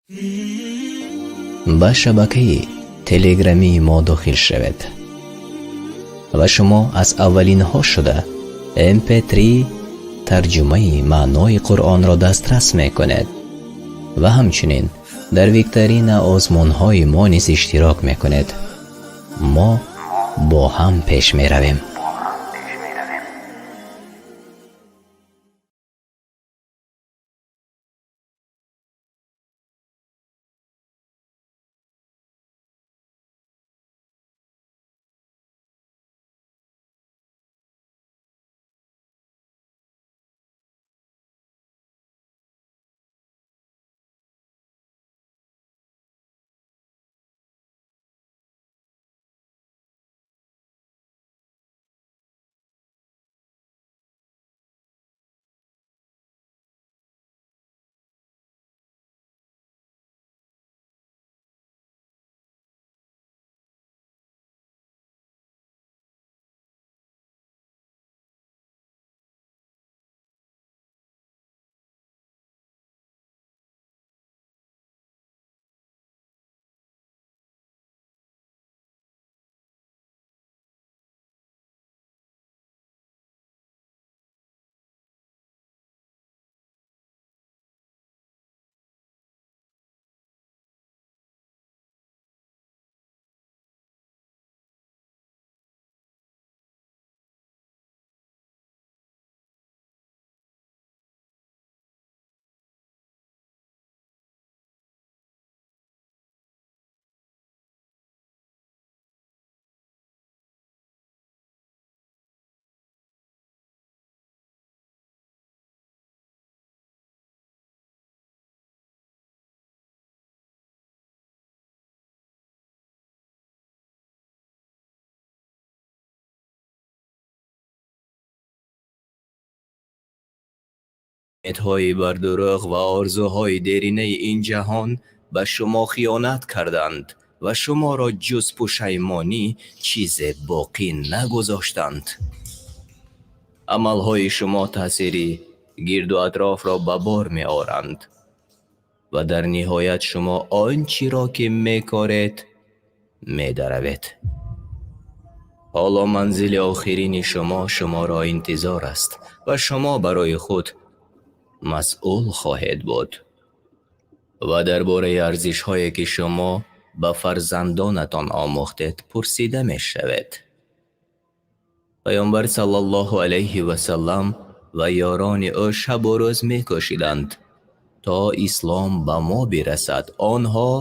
Ба шабакаи телеграмии мо дохил шавед ва шумо аз аввалинҳо шуда mp3 тарҷумаи маънои Қуръонро дастрас мекунед ва ҳамчунин дар викторина озмунҳои мо низ иштирок мекунед. Мо бо ҳам пеш меравем. Умедҳои бардурӯғ ва орзуҳои деринаи ин ҷаҳон ба шумо хиёнат карданд ва шуморо ҷуз пушаймонӣ чизе боқӣ нагузоштанд. Амалҳои шумо таъсири гирду атрофро ба бор меоранд ва дар ниҳоят шумо он чиро ки мекоред медаравед. Ҳоло манзили охирини шумо шуморо интизор аст ва шумо барои худ масъул хоҳед буд ва дар бораи арзишҳое ки шумо ба фарзандонатон омӯхтед пурсида мешавед. Паёмбар саллаллоҳу алайҳи васаллам ва ёрони ӯ шабу рӯз мекӯшиданд то ислом ба мо бирасад. Онҳо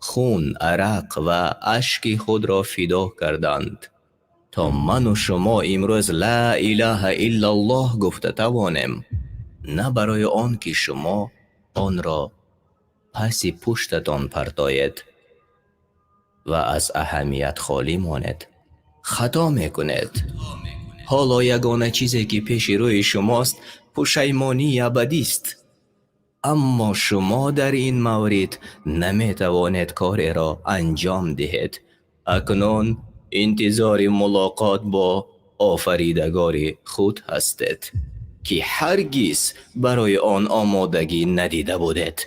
хун, арақ ва ашки худро фидо карданд то ману шумо имрӯз ла илаҳа иллаллоҳ гуфта тавонем, на барои он ки шумо онро паси пуштатон партоед ва аз аҳамият холӣ монед. Хато мекунед. Ҳоло ягона чизе ки пеши рӯи шумост пушаймонии абадист. Аммо шумо дар ин маврид наметавонед кореро анҷом диҳед. Акнун интизори мулоқот бо офаридагори худ ҳастед, ки ҳаргиз барои он омодагӣ надида будед.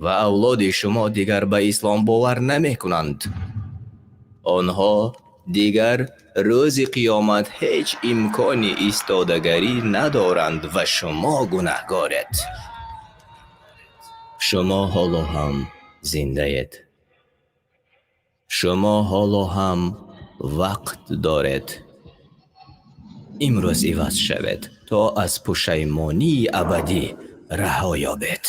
Ва авлоди шумо дигар ба ислом бовар намекунанд. Онҳо дигар рӯзи қиёмат ҳеҷ имкони истодагарӣ надоранд ва шумо гунаҳгоред. Шумо ҳоло ҳам зиндаед. Шумо ҳоло ҳам вақт доред. Имрӯз иваз шавед, то аз пушаймонии абадӣ раҳо ёбед.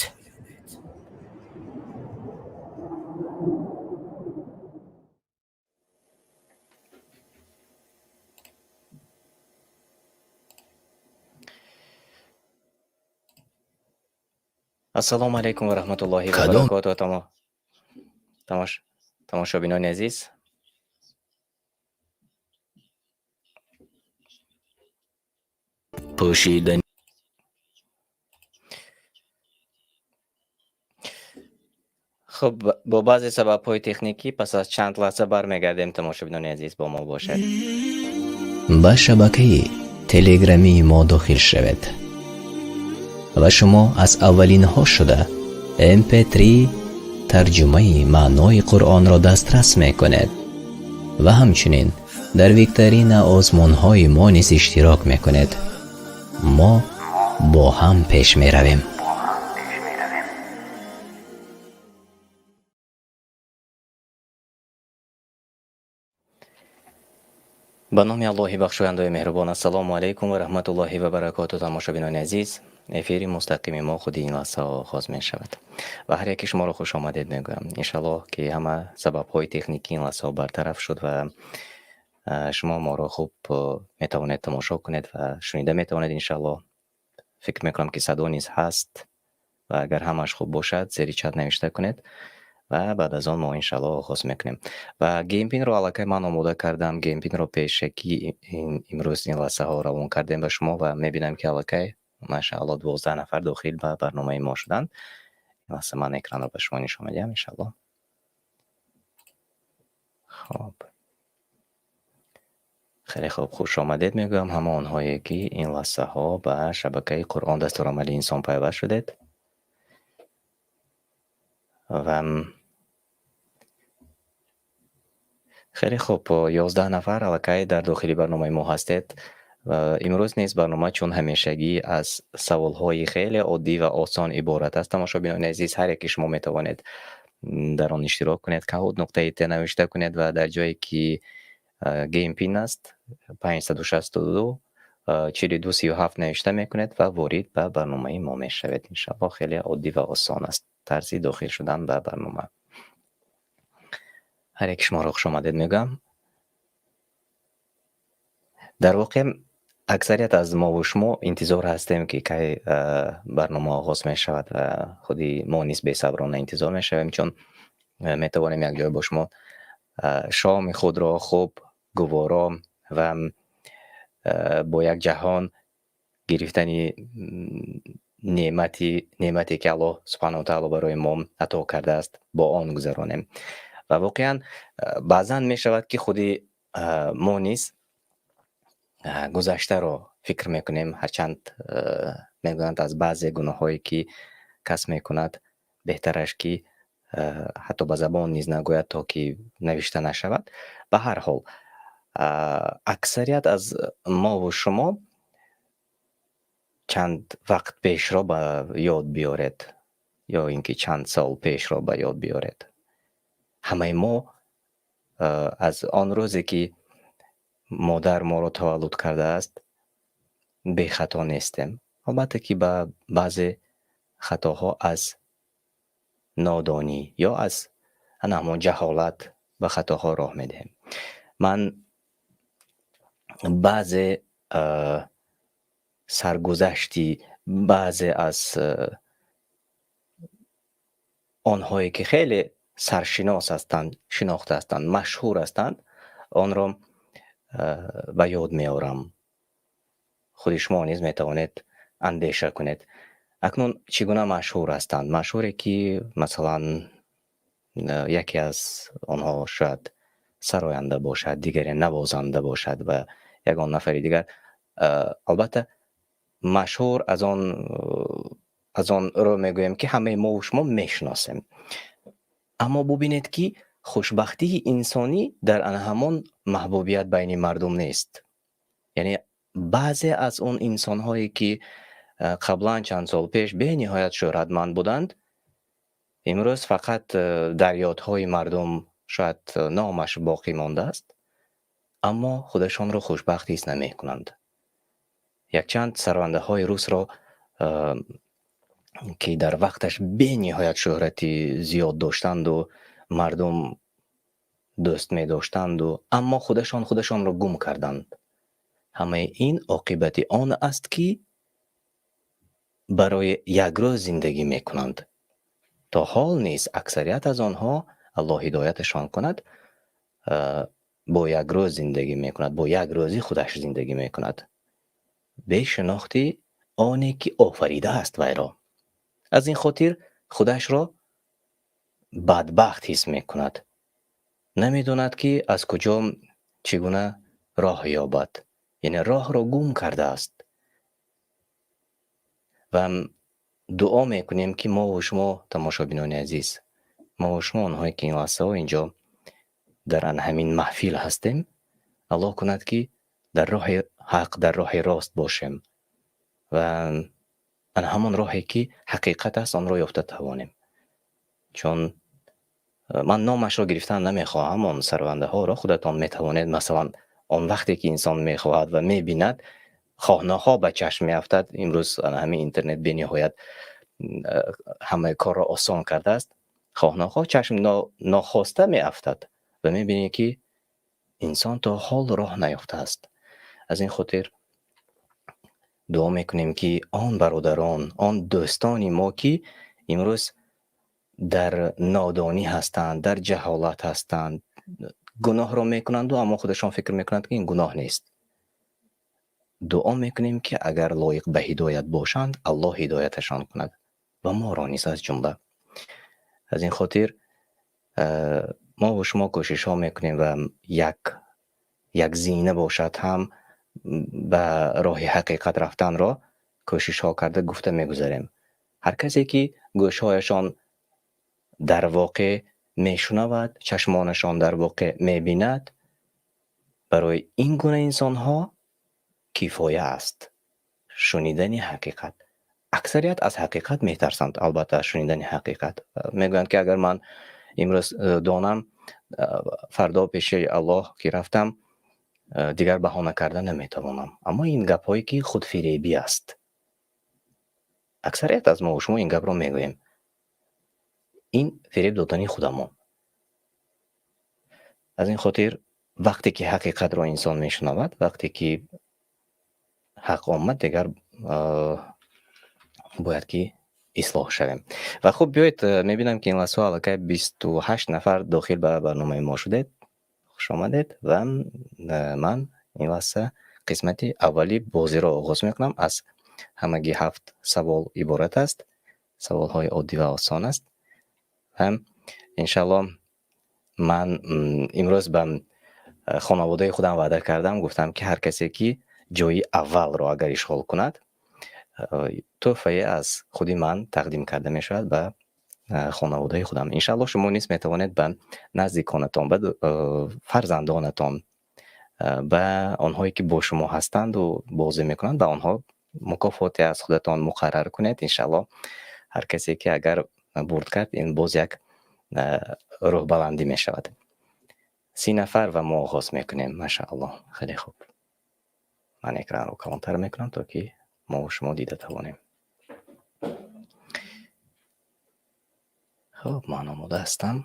Ассалому алайкум ва раҳматуллоҳи ва Кадом баракотуҳ. Тамошобинони азиз. Пӯшидани Хуб, бо баъзе сабабҳои техникӣ пас аз чанд лаҳза бармегардем. Тамошобинони азиз, бо мо бошед. Ба шабакаи телеграмии мо дохил шавед ва шумо аз аввалинҳо шуда MP3 тарҷумаи маънои Қуръонро дастрас мекунед ва ҳамчунин дар викторина озмунҳои мо низ иштирок мекунед. Мо бо ҳам пеш меравем. Ба номи Аллоҳи бахшояндаи меҳрубон. Ассалому алайкум ва раҳматуллоҳи ва баракоту. Тамошобинони азиз, эфири мустақими мо худи ин лаҳза оғоз мешавад ва ҳар яки шуморо хуш омадед мегӯям. Иншаллоҳ, ки ҳама сабабҳои техникӣ ин лаҳзаҳо бартараф шуд ва шумо моро хуб метавонед тамошо кунед ва шунида метавонед. Иншаллоҳ, фикр мекунам, ки садо низ ҳаст ва агар ҳамаш хуб бошад, зери чат навишта кунед ва баъд аз он мо иншаллоҳ оғоз мекунем. Ва game pin -ро аллакай ман омода кардам. Game pin -ро пешакӣ имрӯз ин лаҳзаҳо равон кардем ба шумо ва мебинам, ки аллакай, машаалло, 12 нафар дохил ба барномаи мо шуданд. Ин лаҳза ман экранро ба шумо нишон медиҳам, иншаллоҳ. Хоб, хеле хуб, хуш омадед мегӯям ҳама онҳое, ки ин лаҳзаҳо ба шабакаи Қуръон дастурамали инсон пайваст шудед. Ва хеле хуб, 11 нафар аллакай дар дохили барномаи мо ҳастед. Ва имрӯз низ барнома чун ҳамешагӣ аз саволҳои хеле оддӣ ва осон иборат аст. Тамошобинони азиз, ҳар яки шумо метавонед дар он иштирок кунед. Kahoot нуқтаи t навишта кунед ва дар ҷое ки game pin аст, 562 42 37 навишта мекунед ва ворид ба барномаи мо мешавед. Иншаллоҳ, хеле оддӣ ва осон аст тарзи дохил шудан ба барнома. Ҳар яки шуморо хушомадед мегӯям. Дар воқеъ, аксарият аз мову шумо интизор ҳастем, ки кай барнома оғоз мешавад ва худи мо низ бесаброна интизор мешавем, чун метавонем якҷоя бо шумо шоми худро хуб, гуворо ва бо як ҷаҳон гирифтани неъмате, ки Аллоҳ субҳанаҳу ва таъоло барои мо ато кардааст, бо он гузаронем. Ва воқеан баъзан мешавад, ки худи мо низ гузаштаро фикр мекунем. Ҳарчанд мегӯянд, аз баъзе гуноҳҳое, ки кас мекунад, беҳтараш ки ҳатто ба забон низ нагӯяд, то ки навишта нашавад. Ба ҳар ҳол, аксарият аз мову шумо чанд вақт пешро ба ёд биёред ё ин ки чанд сол пешро ба ёд биёред. Ҳамаи мо аз он рӯзе, ки модар моро таваллуд кардааст, бехато нестем. Албатта, ки ба баъзе хатоҳо аз нодонӣ ё аз ана ҳамон ҷаҳолат ба хатоҳо роҳ медиҳем. Ман баъзе саргузашти баъзе аз онҳое, ки хеле саршинос ҳастанд, шинохта ҳастанд, машҳур ҳастанд, онро ба ёд меорам. Худи шумо низ метавонед андеша кунед. Акнун чӣ гуна машҳур ҳастанд? Машҳуре, ки масалан яке аз онҳо шояд сароянда бошад, дигаре навозанда бошад ва ягон нафари дигар. Албатта, машҳур аз он рӯ мегӯем, ки ҳамаи мову шумо мешиносем. Аммо бубинед, ки хушбахтии инсонӣ дар ана ҳамон маҳбубият байни мардум нест. Яъне баъзе аз он инсонҳое, ки қаблан чанд сол пеш бениҳоят шӯҳратманд буданд, имрӯз фақат дар ёдҳои мардум шояд номаш боқӣ мондааст, аммо худашонро хушбахт ҳис намекунанд. Якчанд сарояндаҳои русро, ки дар вақташ бениҳоят шӯҳрати зиёд доштанду мардум дӯст медоштанду, аммо худашон худашонро гум карданд. Ҳамаи ин оқибати он аст, ки барои як рӯз зиндагӣ мекунанд. То ҳол низ аксарият аз онҳо, Аллоҳ ҳидояташон кунад, бо як рӯз зиндагӣ мекунад, бо як рӯзи худаш зиндагӣ мекунад, бе шинохти оне, ки офаридааст вайро. Аз ин хотир худашро бадбахт ҳис мекунад, намедонад, ки аз куҷо, чӣ гуна роҳ ёбад, яъне роҳро гум кардааст. Ва Дуо мекунем, ки мову шумо, тамошобинони азиз, мову шумо, онҳое ки ин лаҳзаҳо инҷо дар ан ҳамин маҳфил ҳастем, Аллоҳ кунад, ки дар роҳи ҳақ, дар роҳи рост бошем ва ан ҳамон роҳе ки ҳақиқат аст, онро ёфта тавонем. Чун ман номашро гирифтан намехоҳам, он сарвандаҳоро худатон метавонед. Масалан, он вақте ки инсон мехоҳад ва мебинад, хоҳ нохоҳ ба чашм меафтад. Имрӯз ҳамин интернет бениҳоят ҳамаи корро осон кардааст. Хоҳ нохоҳ чашм нохоста меафтад ва мебинӣ, ки инсон то ҳол роҳ наёфтааст. Аз ин хотир дуо мекунем, ки он бародарон, он дӯстони мо, ки имрӯз дар нодонӣ ҳастанд, дар ҷаҳолат ҳастанд, гуноҳро мекунанду, аммо худашон фикр мекунанд, ки ин гуноҳ нест, дуо мекунем, ки агар лоиқ ба ҳидоят бошанд, Аллоҳ ҳидояташон кунад ва моро низ аз ҷумла. Аз ин хотир мову шумо кӯшишҳо мекунем ва як як зина бошад ҳам ба роҳи ҳақиқат рафтанро кӯшишҳо карда гуфта мегузарем. Ҳар касе ки гӯшҳояшон дар воқеъ мешунавад, чашмонашон дар воқеъ мебинад, барои ин гуна инсонҳо кифоя аст шунидани ҳақиқат. Аксарият аз ҳақиқат метарсанд, албатта, аз шунидани ҳақиқат. Мегӯянд, ки агар ман имрӯз донам, фардо пеши Аллоҳ ки рафтам, дигар баҳона карда наметавонам. Аммо ин гапҳое ки худфиребӣ аст. Аксарият аз мову шумо ин гапро мегӯем. Ин фиреб додани худамон. Аз ин хотир вақте ки ҳақиқатро инсон мешунавад, вақте ки ҳақ омад, дигар бояд ки ислоҳ шавем. Ва хуб, биёед, мебинам, ки ин лаҳзаҳо аллакай 28 нафар дохил ба барномаи мо шудед. Хуш омадед. Ва ман ин лаҳза қисмати аввали бозиро оғоз мекунам. Аз ҳамагӣ ҳафт савол иборат аст, саволҳои оддӣ ва осон аст. Ва иншалло ман имрӯз ба хонаводаи худам ваъда кардам, гуфтам, ки ҳар касе ки ҷои аввалро агар ишғол кунад, тӯҳфае аз худи ман тақдим карда мешавад ба хонаводаи худам. Иншалло шумо низ метавонед ба наздиконатон, ба фарзандонатон, ба онҳое ки бо шумо ҳастанду бозӣ мекунанд, ба онҳо мукофоте аз худатон муқаррар кунед. Иншалло ҳар касе ки агар бурд кард, ин боз як рӯҳбаландӣ мешавад. 30 нафар ва мо оғоз мекунем. Машааллоҳ, хеле хуб. Ман экранро калонтар мекунам, то ки мову шумо дида тавонем. Хуб, ман омода ҳастам.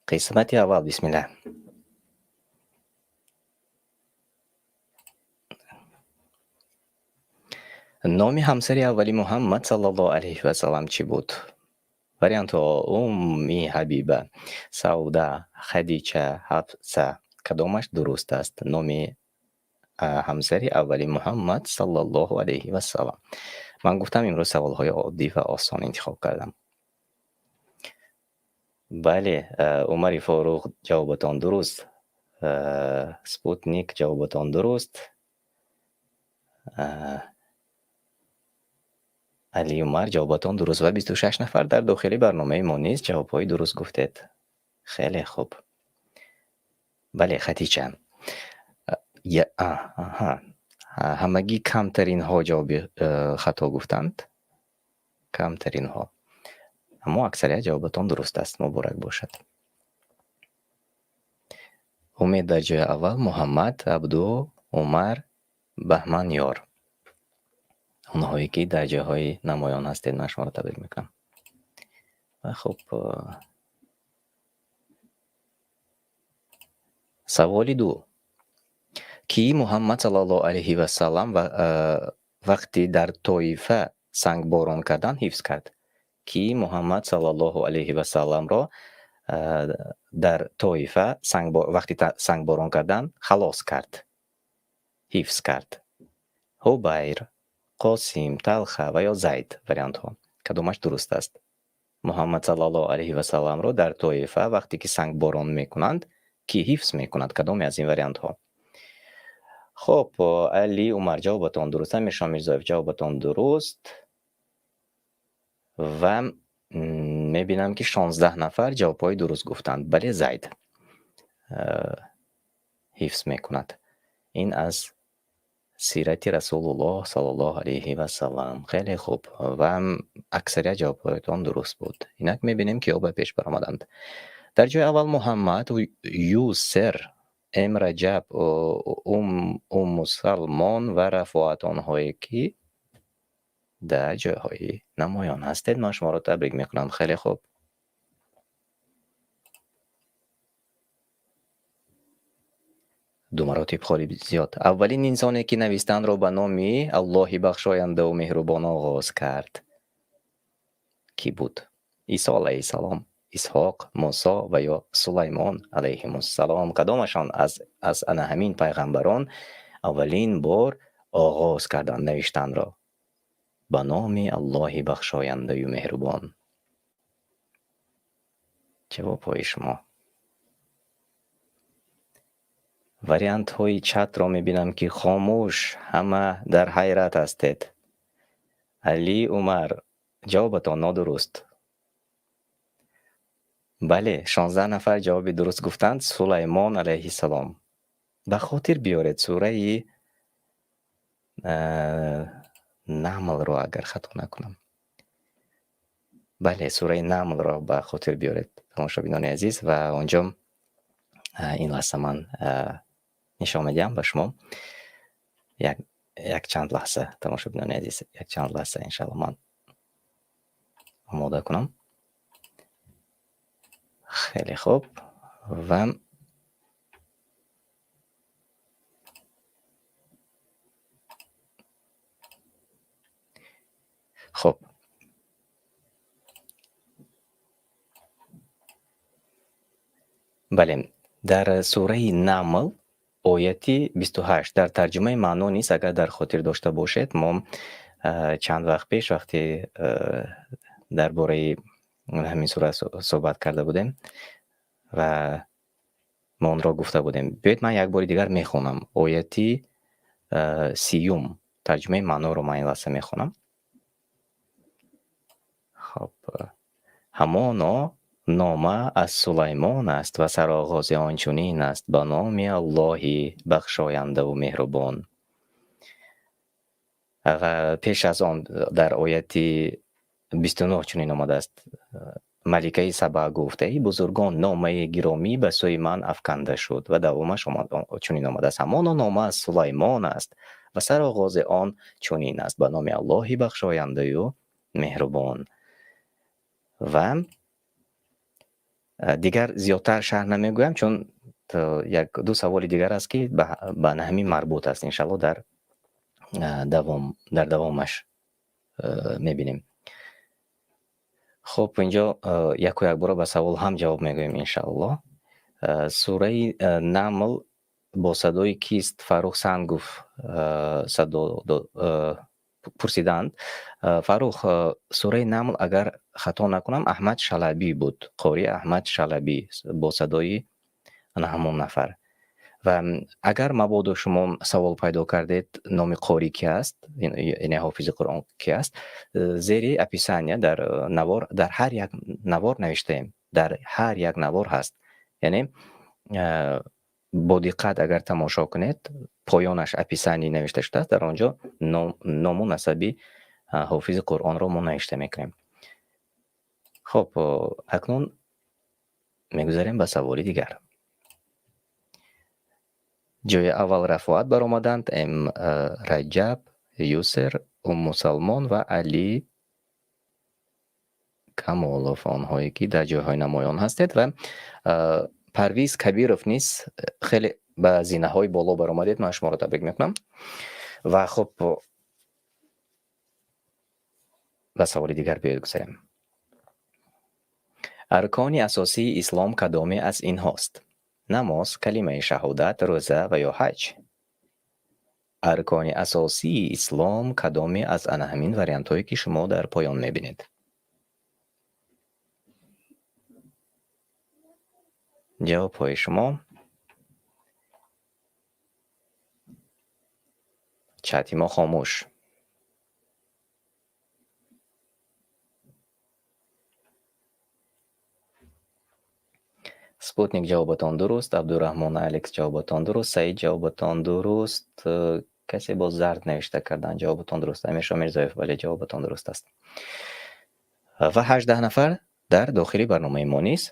Қисмати аввал, бисмиллаҳ. Номи ҳамсари аввали Муҳаммад саллаллоҳу алайҳи васаллам чӣ буд? Вариантҳо: Умми Ҳабиба, Савда, Хадича, Ҳафса. Кадомаш дуруст аст? Номи ҳамсари аввали Муҳаммад саллаллоҳу алайҳи васаллам. Ман гуфтам, имрӯз саволҳои оддӣ ва осон интихоб кардам. Бале, Умари Форуқ, ҷавобатон дуруст. Спутник, ҷавобатон дуруст. Али Умар, ҷавобатон дуруст. Ва 26 нафар дар дохили барномаи мо низ ҷавобҳои дуруст гуфтед. Хеле хуб. Бале, Хатича. Аҳа, ҳамагӣ камтаринҳо ҷавоби хато гуфтанд, камтаринҳо, аммо аксарият ҷавобатон дуруст аст. Муборак бошад. Умед дар ҷои аввал, Муҳаммад, Абду, Умар, Баҳман Ёр, онҳое ки дар ҷойҳои намоён ҳастед, ман шуморо табрик мекунам. Ва хуб, саволи ду: ки Муҳаммад саллаллоҳу алайҳи васаллам вақти дар Тоифа сангборон кардан ҳифз кард? Ки Муҳаммад саллаллоҳу алайҳи васалламро дар Тоифа вақти сангборон кардан халос кард, ҳифз кард? Ҳубайр, Қосим, Талха ва ё Зайд. Вариантҳо, кадомаш дуруст аст? Муҳаммад саллаллоҳу алайҳи васалламро дар Тоифа вақте ки сангборон мекунанд, кӣ ҳифз мекунад? Кадоме аз ин вариантҳо? Хуб, Али Умар, ҷавобатон дуруст. Амиршон Мирзоев, ҷавобатон дуруст. Ва мебинам, ки 16 нафар ҷавобҳои дуруст гуфтанд. Бале, Зайд ҳифз мекунад. Ин аз сирати Расулуллоҳ саллаллоҳу алайҳи васаллам. Хеле хуб, ва аксарият ҷавобҳоятон дуруст буд. Инак мебинем, киҳо ба пеш баромаданд. Дар ҷои аввал Муҳаммад, Юсер, М Раҷаб, Уммусалмон ва Рафоат, онҳое ки дар ҷойҳои намоён ҳастед. Ман шуморо табрик мекунам. Хеле хуб. Ду маротиб холи зиёд. Аввалин инсоне, ки навистанро ба номи Аллоҳи бахшояндаву меҳрубон оғоз кард, кӣ буд? Исо алайҳиссалом, Исҳоқ, Мусо ва ё Сулаймон алайҳимуссалом? Кадомашон аз ана ҳамин пайғамбарон аввалин бор оғоз карданд навиштанро ба номи Аллоҳи бахшояндаю меҳрубон? Ҷавобҳои шумо. Вариантҳои чатро мебинам, ки хомӯш, ҳама дар ҳайрат ҳастед. Али Умар, ҷавобатон нодуруст. Бале, 16 нафар ҷавоби дуруст гуфтанд. Сулаймон алайҳиссалом. Ба хотир биёред сураи Намлро, агар хато накунам. Бале, сураи Намлро ба хотир биёред, тамошобинони азиз, ва онҷо ин лаҳза ман нишон медиҳам ба шумо. Як чанд лаҳза, тамошобинони азиз, як чанд лаҳза, иншалло, ман омода кунам. Хеле хуб, ва хуб, бале, дар сураи Намл, ояти 28, дар тарҷумаи маъно низ, агар дар хотир дошта бошед, мо чанд вақт пеш, вақте дар бораи ҳамин сура суҳбат карда будем ва мо онро гуфта будем. Биёед, ман як бори дигар мехонам ояти 30-ум, тарҷумаи маъноро ман ин лаҳза мехонам. Хоб, ҳамоно нома аз Сулаймон аст ва сароғози он чунин аст: ба номи Аллоҳи бахшояндаву меҳрубон. Ва пеш аз он дар ояти 29 чунин омадааст: маликаи Саба гуфт: эй бузургон, номаи гиромӣ ба сӯи ман афканда шуд. Ва давомаш чунин омадааст: ҳамоно нома аз Сулаймон аст ва сароғози он чунин аст: ба номи Аллоҳи бахшояндаю меҳрубон. Ва дигар зиёдтар шарҳ намегӯям, чун як ду саволи дигар аст, ки ба ҳамин марбут аст. Иншалло, дар давомаш мебинем. Хуб, инҷо яку якбора ба савол ҳам ҷавоб мегӯем, иншаалло. Сураи Намл бо садои кист, Фаррух Сангов садо пурсиданд. Фаррух, сураи Намл, агар хато накунам, Аҳмад Шалабӣ буд, қори Аҳмад Шалабӣ, бо садои ана ҳамон нафар. Ва агар мабодо шумо савол пайдо кардед, номи қорӣ ки аст, яъне ҳофизи Қуръон ки аст, зери описания дар навор, дар ҳар як навор навиштаем, дар ҳар як навор ҳаст. Яъне бо диққат агар тамошо кунед, поёнаш описание навишта шудааст, дар он ҷо ному насаби ҳофизи Қуръонро мо навишта мекунем. Хуб, акнун мегузарем ба саволи дигар. Ҷои аввал Рафоат баромаданд, М Раҷаб, Юсер, Уммусалмон ва Али Камолов, онҳое ки дар ҷойҳои намоён ҳастед. Ва Парвиз Кабиров низ хеле ба зинаҳои боло баромадед, ман шуморо табрик мекунам. Ва хуб, ба саволи дигар биёед гузарем. Аркони асосии ислом кадоме аз инҳост? Намоз, калимаи шаҳодат, рӯза ва ё ҳаҷ? Аркони асосии ислом кадоме аз ана ҳамин вариантҳое, ки шумо дар поён мебинед? Ҷавобҳои шумо. Чати мо хомӯш. Спутник, ҷавобатон дуруст. Абдураҳмон Алекс, ҷавобатон дуруст. Саид, ҷавобатон дуруст. Касе боз зард навишта кардан, ҷавобатон дуруст. Амиршо Мирзоев, бале, ҷавобатон дуруст аст. Ва 18 нафар дар дохили барномаи мо низ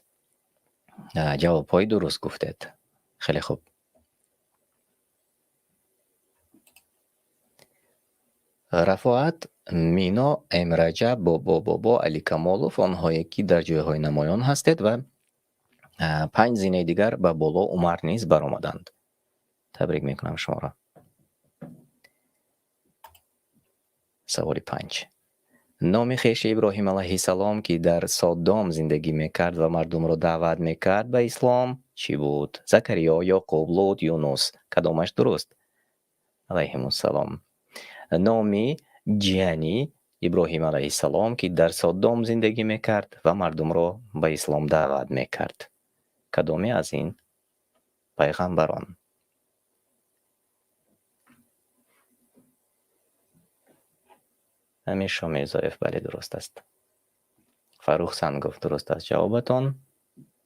ҷавобҳои дуруст гуфтед. Хеле хуб. Рафоат, Мино, Эмраҷаб, Бобо, Бобо, Али Камолов, онҳое ки дар ҷойҳои намоён ҳастед ва 5 зинаи дигар ба боло Умар низ баромаданд. Табрик мекунам шуморо. Саволи 5. Номи хеши Иброҳим алайҳиссалом, ки дар Содом зиндагӣ мекард ва мардумро даъват мекард ба ислом, чӣ буд? Закариё, Ёқуб, Лут, Юнус. Кадомаш дуруст? Алайҳимуссалом. Номи ҷияни Иброҳим алайҳиссалом, ки дар Содом зиндагӣ мекард ва мардумро ба ислом даъват мекард. Кадоме аз ин пайғамбарон? Амиршо Мирзоев, бале, дуруст аст. Фаррух Сангов, дуруст аст ҷавобатон.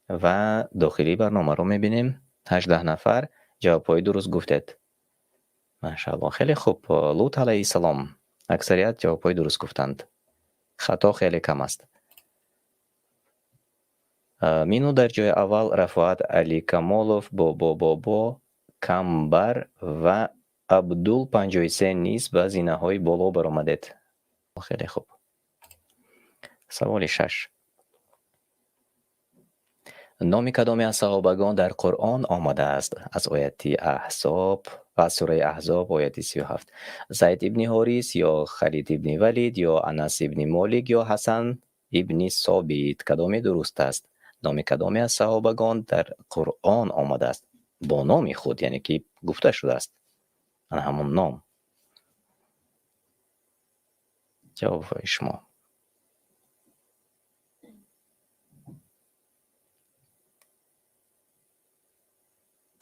Ва дохили барномаро мебинем. 18 нафар ҷавобҳои дуруст гуфтед. Машааллоҳ, хеле хуб. Лут алайҳиссалом. Аксарият ҷавобҳои дуруст гуфтанд. Хато хеле кам аст. Мину дар ҷои аввал, Рафоат Али Камолов, Бобо Бобо, Камбар ва Абдул 53 низ ба зинаҳои боло баромадед. Хеле хуб. Саволи 6. Номи кадоме аз саҳобагон дар Қуръон омадааст? Аз ояти Аҳзоб, аз сураи Аҳзоб, ояти 37. Зайд ибни Ҳорис ё Халид ибни Валид ё Анас ибни Молик ё Ҳасан ибни Собит. Кадоме дуруст аст? Номи кадоме аз саҳобагон дар Қуръон омадааст? Бо номи худ, яъне ки гуфта шудааст. Ана ҳамон ном. Ҷавобҳои шумо.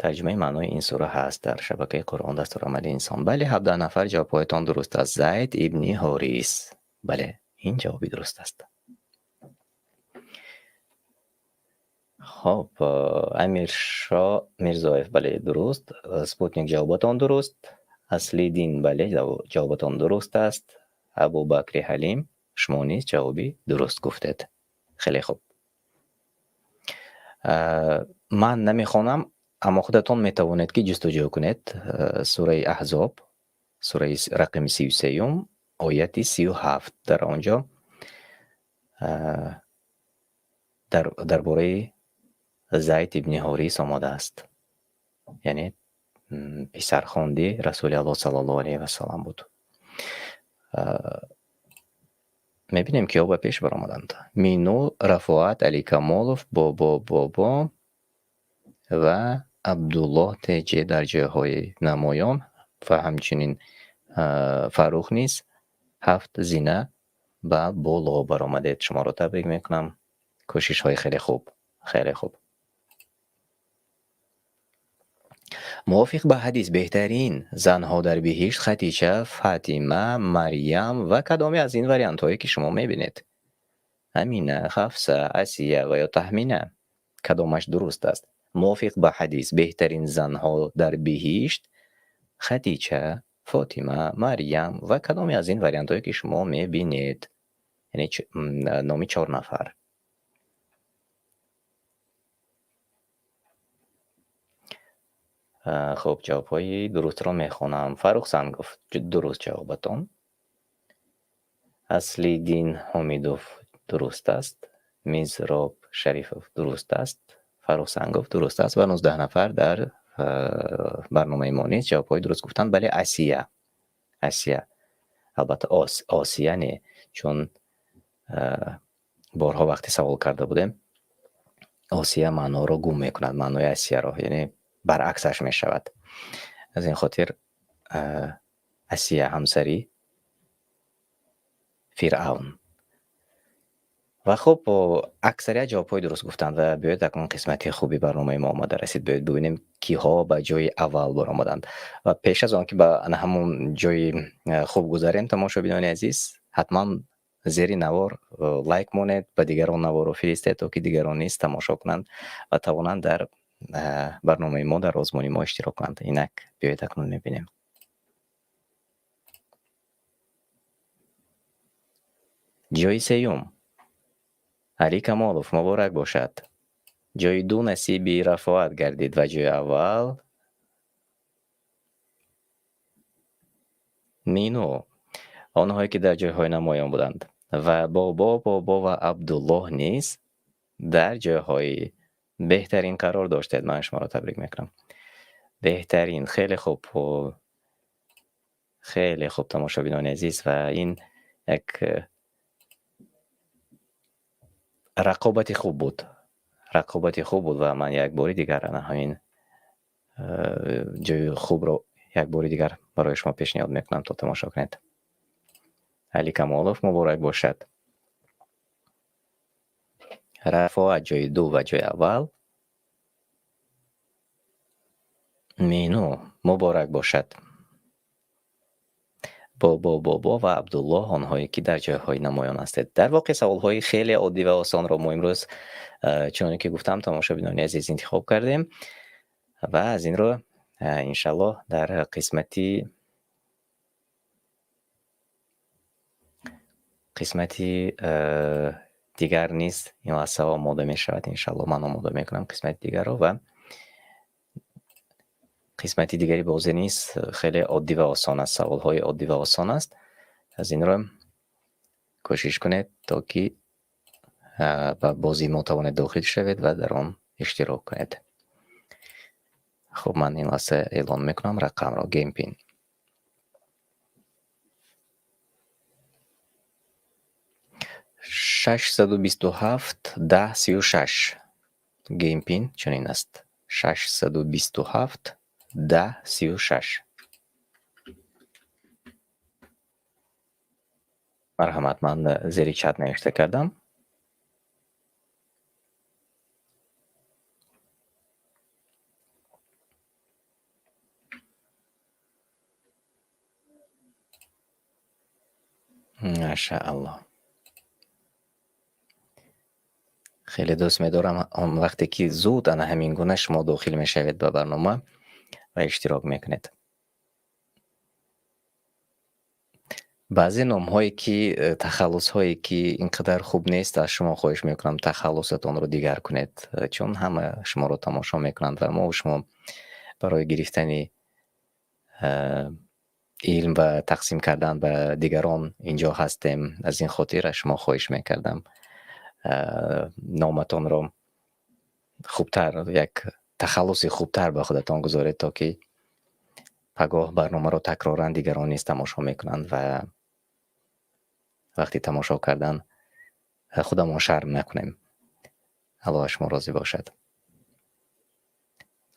Тарҷумаи маънои ин сура ҳаст дар шабакаи Қуръон дастурамали инсон. Бале, 17 нафар ҷавобҳоятон дуруст аст. Зайд ибни Ҳорис. Бале, ин ҷавоби дуруст аст. Хоб, Амиршо Мирзоев, бале, дуруст. Спутник, ҷавобатон дуруст. Аслиддин, бале, ҷавобатон дуруст аст. Абубакри Ҳалим, шумо низ ҷавоби дуруст гуфтед. Хеле хуб. Ман намехонам, аммо худатон метавонед ки ҷустуҷӯ кунед. Сураи Аҳзоб, сураи рақами 33, ояти 37. Дар он ҷо дар бораи Зайд ибни Ҳорис омадааст. Яъне писархонди Расули Аллоҳ саллаллоҳу алайҳи васаллам буд. Мебинем, киҳо ба пеш баромаданд. Мину, Рафоат, Али Камолов, Бобо, Бобо ва Абдуллоҳ ТЖ дар ҷойҳои намоён ва ҳамчунин Фаррух низ 7 зина ба боло баромадед. Шуморо табрик мекунам. Кӯшишҳои хеле хуб, хеле хуб. Мувофиқ ба ҳадис беҳтарин занҳо дар биҳишт Хатича, Фатима, Марьям ва кадоме аз ин вариантҳое ки шумо мебинед? Амина, Хафса, Асия ва ё Таҳмина. Кадомаш дуруст аст? Мувофиқ ба ҳадис беҳтарин занҳо дар биҳишт Хатича, Фотима, Марьям ва кадоме аз ин вариантҳое ки шумо мебинед? Яъне номи 4 нафар. Хуб, ҷавобҳои дурустро мехонам. Фаррух Сангов, дуруст ҷавобатон. Аслиддин Ҳомидов дуруст аст. Мизроб Шарифов дуруст аст. Фаррух Сангов дуруст аст ва 19 нафар дар барномаи мо низ ҷавобҳои дуруст гуфтанд. Бале, Асия. Асия. Албатта Осия не, чун борҳо вақте савол карда будем, Осия маъноро гум мекунад, маънои Асияро, яъне баръаксаш мешавад. Аз ин хотир Асия ҳамсари Фиръавн. Ва хуб, аксарият ҷавобҳои дуруст гуфтанд ва биёед акнун қисмати хуби барномаи мо омада расид. Биёед бибинем, киҳо ба ҷои аввал баромаданд. Ва пеш аз он ки ба ана ҳамон ҷои хуб гузарем, тамошобинони азиз, ҳатман Зери навор лайк монед, ба дигарон наворро фиристед, то ки дигарон низ тамошо кунанд ва тавонанд дар барномаи мо, дар озмуни мо иштирок кунанд. Инак биёед акнун мебинем. Ҷойи сеюм Али Камолов, муборак бошад. Ҷойи ду насиби Рафоат гардид ва ҷойи аввал Мину. Онҳое ки дар ҷойҳои намоён буданд ва Бобо, Бобо ва Абдуллоҳ низ дар ҷойҳои беҳтарин қарор доштед. Ман шуморо табрик мекунам. Беҳтарин, хеле хуб, хеле хуб тамошобинони азиз, ва ин як рақобати хуб буд. Рақобати хуб буд ва ман як бори дигар ана ҳамин ҷойи хубро як бори дигар барои шумо пешниҳод мекунам, то тамошо кунед. Али Камолов муборак бошад. Рафоат ҷойи ду ва ҷойи аввал Мину муборак бошад. Бобо, Бобо ва Абдуллоҳ, онҳое ки дар ҷойҳои намоён ҳастед. Дар воқеъ саволҳои хеле оддӣ ва осонро мо имрӯз, чуноне ки гуфтам, тамошобинони азиз интихоб кардем ва аз ин рӯ иншаллоҳ дар қисмати дигар низ ин лаҳзаҳо омода мешавад. Иншаллоҳ ман омода мекунам қисмати дигарро ва қисмати дигари бозӣ низ хеле оддӣ ва осон аст, саволҳои оддӣ ва осон аст. Аз ин рӯ кӯшиш кунед, то ки ба бозии мо тавонед дохил шавед ва дар он иштирок кунед. Хуб, ман ин лаҳза эълон мекунам рақамро, game pin. 627 10 36. Game pin чунин аст. 627 10 36. Марҳамат, ман зери чат навишта кардам. Машааллоҳ. Хеле дӯст медорам он вақте ки зуд ана ҳамин гуна шумо дохил мешавед ба барнома ва иштирок мекунед. Баъзе номҳое ки тахаллусҳое ки ин қадар хуб нест, аз шумо хоҳиш мекунам тахаллусатонро дигар кунед, чун ҳама шуморо тамошо мекунанд ва мо шумо барои гирифтани илм ва тақсим кардан ба дигарон инҷо ҳастем. Аз ин хотир аз шумо хоҳиш мекардам номатонро хубтар, як тахаллуси хубтар ба худатон гузоред, то ки пагоҳ барномаро такроран дигарон низ тамошо мекунанд ва вақти тамошо кардан худамон шарм накунем. Аллоҳ аз шумо розӣ бошад.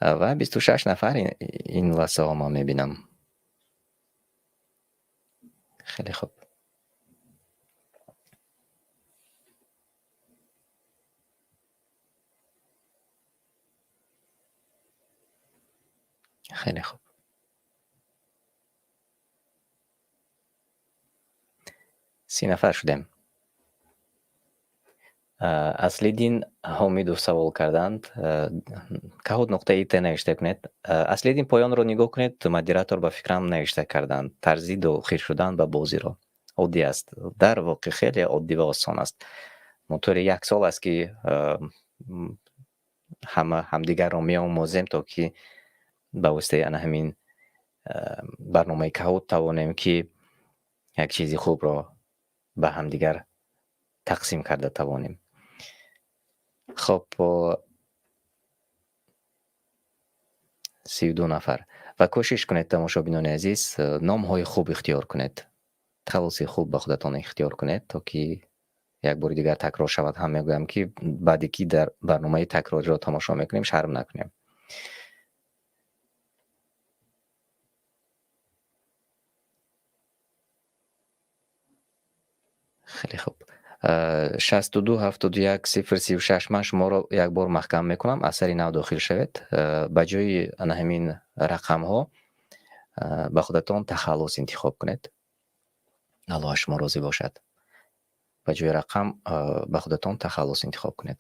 Ва 26 нафар ин лаҳзаҳо ман мебинам. Хеле хуб. Хеле хуб. 30 нафар шудем. Аслиддин Ҳомидов савол карданд. Kahoot нуқта ит навишта кунед. Аслиддин, поёнро нигоҳ кунед, модератор ба фикрам навишта карданд. Тарзи дохил шудан ба бозиро. Оддӣ аст. Дар воқеъ хеле оддӣ ва осон аст. Мо тӯли як сол аст ки ҳама ҳамдигарро меомӯзем, то ки ба воситаи ана ҳамин барномаи Kahoot тавонем ки як чизи хубро ба ҳамдигар тақсим карда тавонем. Хоб, 32 нафар. Ва кӯшиш кунед, тамошобинони азиз, номҳои хуб ихтиёр кунед. Тахаллуси хуб ба худатон ихтиёр кунед, то ки як бори дигар такрор шавад. Ҳам мегӯям ки баъде ки дар барномаи такрориро тамошо мекунем, шарм накунем. Хеле хуб. 62 71 0 36. Ман шуморо як бор маҳкам мекунам, аз сари нав дохил шавед. Ба ҷои ана ҳамин рақамҳо ба худатон тахаллус интихоб кунед. Аллоҳ аз шумо розӣ бошад. Ба ҷои рақам ба худатон тахаллус интихоб кунед.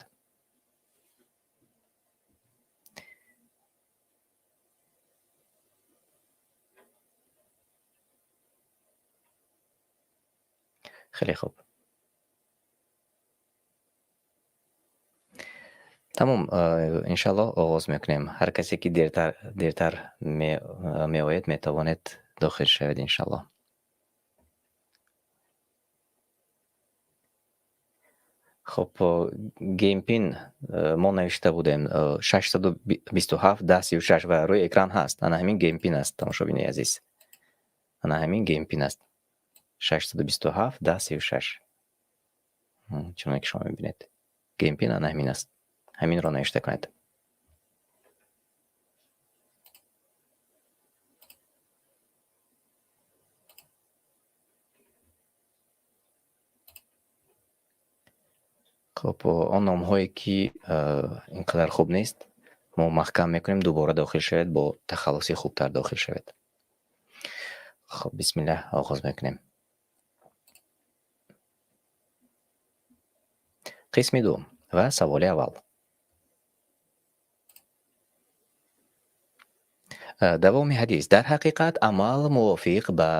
Хеле хуб. Тамом, иншаллоҳ оғоз мекунем. Ҳар касе ки дертар меояд, метавонед дохил шавед иншаллоҳ. Хуб, геймпин мо навишта будем 627 10 36 ва рӯи экран ҳаст. Ана ҳамин геймпин аст, тамошобини азиз. Ана ҳамин геймпин аст. 627 10 36. Чуноне ки шумо мебинед. Геймпин ана ҳамин аст. Ҳаминро навишта кунед. Хуб, он номҳое ки ин қадар хуб нест, мо маҳкам мекунем, дубора дохил шавед, бо тахаллуси хубтар дохил шавед. Хуб, бисмиллаҳ, оғоз мекунем. Қисми 2 ва саволи аввал. Давоми ҳадис. Дар ҳақиқат амал мувофиқ ба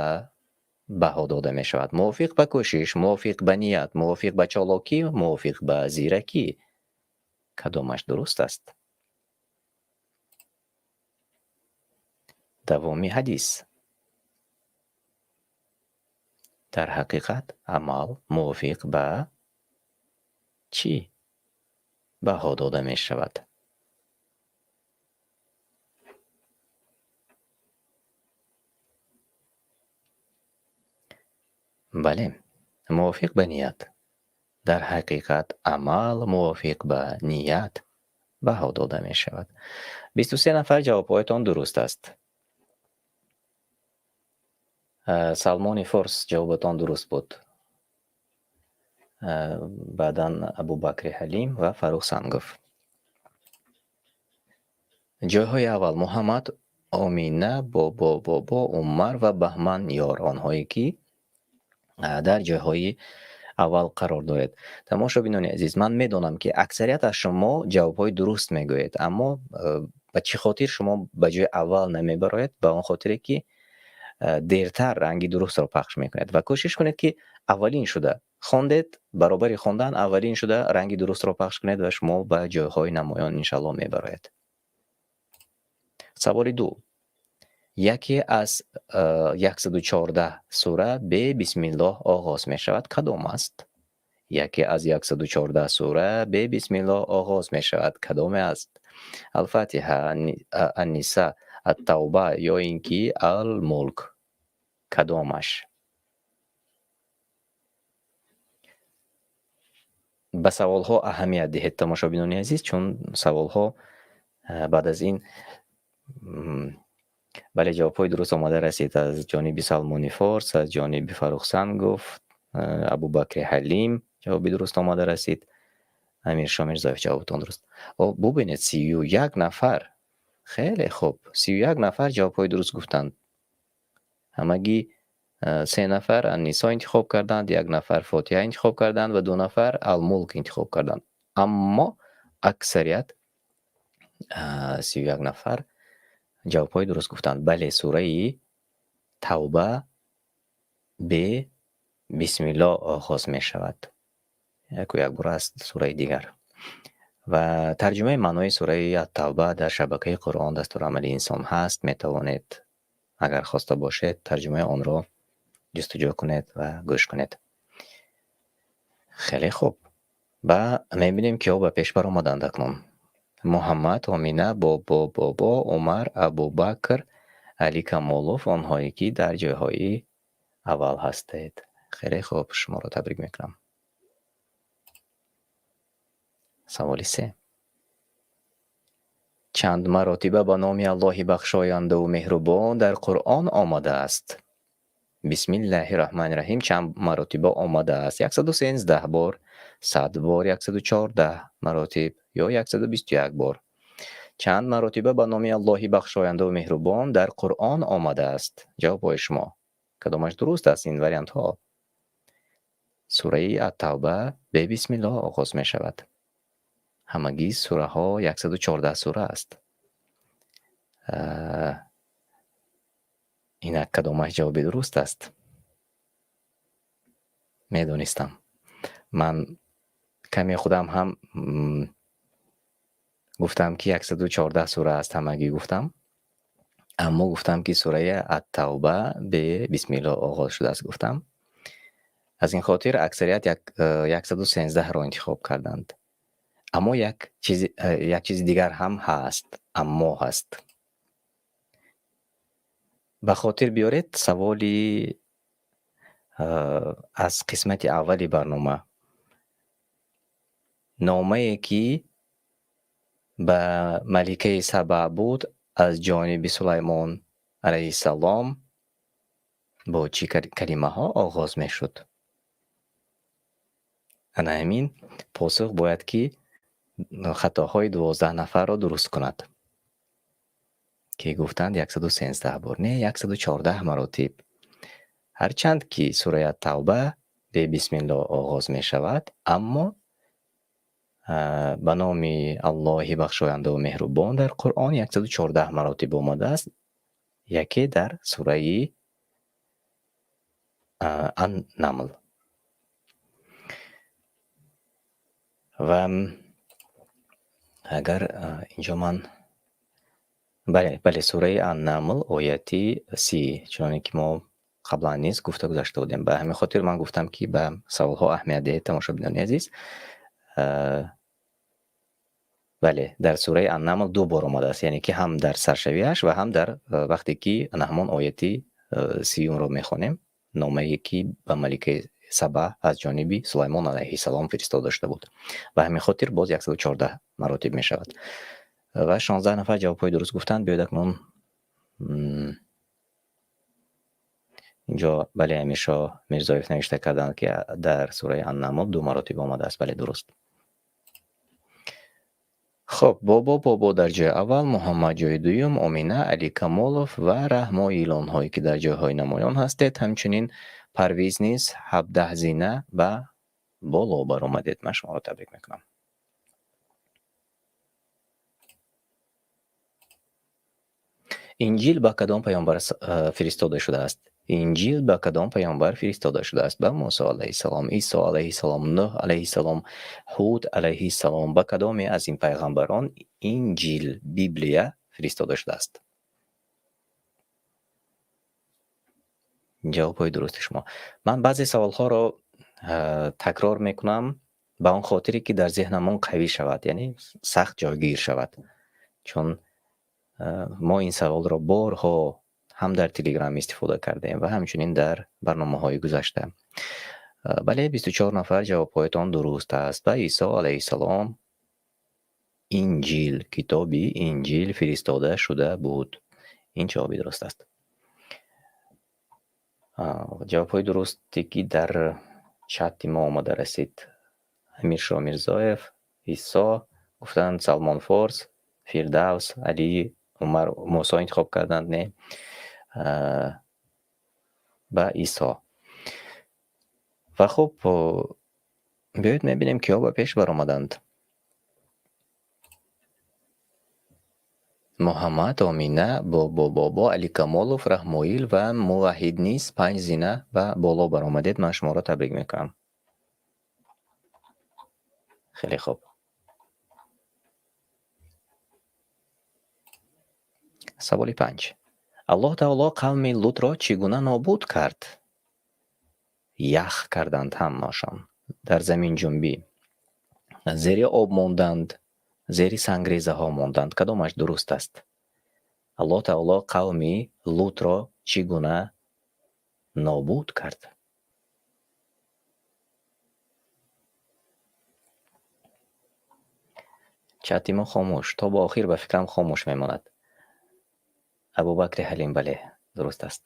баҳо дода мешавад. Мувофиқ ба кӯшиш, мувофиқ ба ният, мувофиқ ба чолокӣ, мувофиқ ба зиракӣ. Кадомаш дуруст аст? Давоми ҳадис. Дар ҳақиқат амал мувофиқ ба чӣ баҳо дода мешавад? Бале, мувофиқ ба ният. Дар ҳақиқат амал мувофиқ ба ният баҳо дода мешавад. 23 нафар ҷавобҳоятон дуруст аст. Салмони Форс ҷавобатон дуруст буд. Баъдан Абубакри Ҳалим ва Фарух Сангов. Ҷойҳои аввал Муҳаммад, Омина, Бобо, Бобо, Умар ва Баҳман Ёр, онҳое ки дар ҷойҳои аввал қарор доред. Тамошобинони азиз, ман медонам ки аксарият аз шумо ҷавобҳои дуруст мегӯед, аммо ба чӣ хотир шумо ба ҷои аввал намебароед? Ба он хотире ки дертар ранги дурустро пахш мекунед ва кӯшиш кунед ки аввалин шуда хондед, баробари хондан аввалин шуда ранги дурустро пахш кунед ва шумо ба ҷойҳои намоён иншаллоҳ мебароед. Саволи 2. Яке аз 114 сура бе бисмиллоҳ оғоз мешавад. Кадом аст? Яке аз 114 сура бе бисмиллоҳ оғоз мешавад. Кадоме аст? Ал-Фатиҳа, Ан-Ниса, Ат-Тавба ё ин ки Ал-Мулк. Кадомаш? Ба саволҳо аҳамият диҳед, тамошобинони азиз, чун саволҳо баъд аз ин бале, ҷавобҳои дуруст омада расид аз ҷониби Салмони Форс, аз ҷониби Фарух Сангов, Абубакри Ҳалим ҷавоби дуруст омада расид. Амиршо Мирзоев ҷавобтон дуруст. Бубинед, 31 нафар. Хеле хуб, 31 нафар ҷавобҳои дуруст гуфтанд. Ҳамагӣ 3 нафар Ан-Нисо интихоб карданд, 1 нафар Фотиҳа интихоб карданд ва 2 нафар Ал-Мулк интихоб карданд. Аммо аксарият 31 нафар ҷавобҳои дуруст гуфтанд. Бале, сураи Тавба бе бисмиллоҳ оғоз мешавад. Яку як бора аст сураи дигар. Ва тарҷумаи маънои сураи Ат-Тавба дар шабакаи Қуръон дастурамали инсон ҳаст. Метавонед, агар хоста бошед, тарҷумаи онро ҷустуҷӯ кунед ва гӯш кунед. Хеле хуб. Ва мебинем, киҳо ба пеш баромаданд акнун. Муҳаммад, Омина, Бобо, Бобо, Умар, Абубакр, Али Камолов, онҳое ки дар ҷойҳои аввал ҳастед. Хеле хуб, шуморо табрик мекунам. Саволи 3. Чанд маротиба ба номи Аллоҳи бахшояндаву меҳрубон дар Қуръон омадааст? Бисмиллаҳи раҳмани раҳим чанд маротиба омадааст? 113 бор, 100 бор, 114 маротиб ё 121 бор. Чанд маротиба ба номи Аллоҳи бахшояндаву меҳрубон дар Қуръон омадааст? Ҷавобҳои шумо. Кадомаш дуруст аст ин вариантҳо? Сураи Ат-Тавба бе бисмиллоҳ оғоз мешавад. Ҳамагӣ сураҳо 114 сура аст. Инак кадомаш ҷавоби дуруст аст? Медонистам. Ман каме худам ҳам гуфтам, ки 114 сура аст ҳамагӣ гуфтам. Аммо гуфтам, ки сураи Ат-Тавба бе бисмиллоҳ оғоз шудааст гуфтам. Аз ин хотир аксарият 113-ро интихоб карданд. Аммо як чизи дигар ҳам ҳаст, аммо ҳаст. Ба хотир биёред саволи аз қисмати аввали барнома. Номае, ки ба маликаи Саба буд аз ҷониби Сулаймон алайҳиссалом, бо чӣ калимаҳо оғоз мешуд? Ана ҳамин посух бояд ки хатоҳои 12 нафарро дуруст кунад, ки гуфтанд 113 бор, не, 114 маротиб. Ҳарчанд ки сураи Ат-Тавба бе бисмиллоҳ оғоз мешавад, аммо ба номи Аллоҳи бахшояндаву меҳрубон дар Қуръон 114 маротиб омадааст, яке дар сураи Ан-Намл. Ва агар инҷо ман бале, сураи Ан-Намл ояти 30, чуноне ки мо қаблан низ гуфта гузашта будем. Ба ҳамин хотир ман гуфтам, ки ба саволҳо аҳамият диҳед, тамошобинони азиз. Бале, дар сураи Ан-Намл ду бор омадааст, яъне ки ҳам дар саршавиаш ва ҳам дар вақте ки ана ҳамон ояти 30-ро мехонем, номае ки ба маликаи Саба аз ҷониби Сулаймон алайҳиссалом фиристода шуда буд. Ба ҳамин хотир боз 114 маротиб мешавад. Ва 16 нафар ҷавобҳои дуруст гуфтанд. Биёед акнун инҷо, бале, Амиршоҳ Мирзоев навишта карданд, ки дар сураи Ан-Намл ду маротиб омадааст. Бале, дуруст. Хоб, Бобо Бобо дар ҷои аввал, Муҳаммад ҷои дуюм, Омина, Али Камолов ва Раҳмоилонҳое, ки дар ҷойҳои намоён ҳастед, ҳамчунин Парвиз низ 17 зина ба боло баромадед. Ман шуморо табрик мекунам. Инҷил ба кадом паёмбар фиристода шудааст? Инҷил ба кадом паёмбар фиристода шудааст? Ба Мусо алайҳиссалом, Исо алайҳиссалом, Нӯҳ алайҳиссалом, Ҳуд алайҳиссалом. Ба кадоме аз ин пайғамбарон Инҷил, Библия фиристода шудааст? Ҷавобҳои дурусти шумо. Ман баъзе саволҳоро такрор мекунам ба он хотире, ки дар зеҳнамон қавӣ шавад, яъне сахт ҷойгир шавад. Чун мо ин саволро борҳо ҳам дар Телеграм истифода кардем ва ҳамчунин дар барномаҳои гузашта. Бале, 24 нафар ҷавобҳоятон дуруст аст. Ба Исо алайҳиссалом Инҷил, китоби Инҷил фиристода шуда буд. Ин ҷавоби дуруст аст. Ҷавобҳои дурусте, ки дар чати мо омада расид. Амиршоҳ Мирзоев, Исо гуфтанд, Салмон Форс, Фирдавс, Али, Умар, Мусо интихоб карданд, не, ба Исо. Ва хуб, биёед мебинем, киҳо ба пеш баромаданд. Муҳаммад, Омина, Бобо Бобо, Али Камолов, Раҳмоил ва Муваҳид низ 5 зина ба боло баромадед. Ман шуморо табрик мекунам. Хеле хуб. Саволи 5. Аллоҳ таоло қавми Лутро чӣ гуна нобуд кард? Ях карданд ҳамашон. Дар заминҷунбӣ. Зери об монданд, зери сангрезаҳо монданд. Кадомаш дуруст аст? Аллоҳ таоло қавми Лутро чӣ гуна нобуд кард? Чати мо хомӯш. То ба охир ба фикрам хомӯш мемонад. Абубакри Ҳалим, бале, дуруст аст.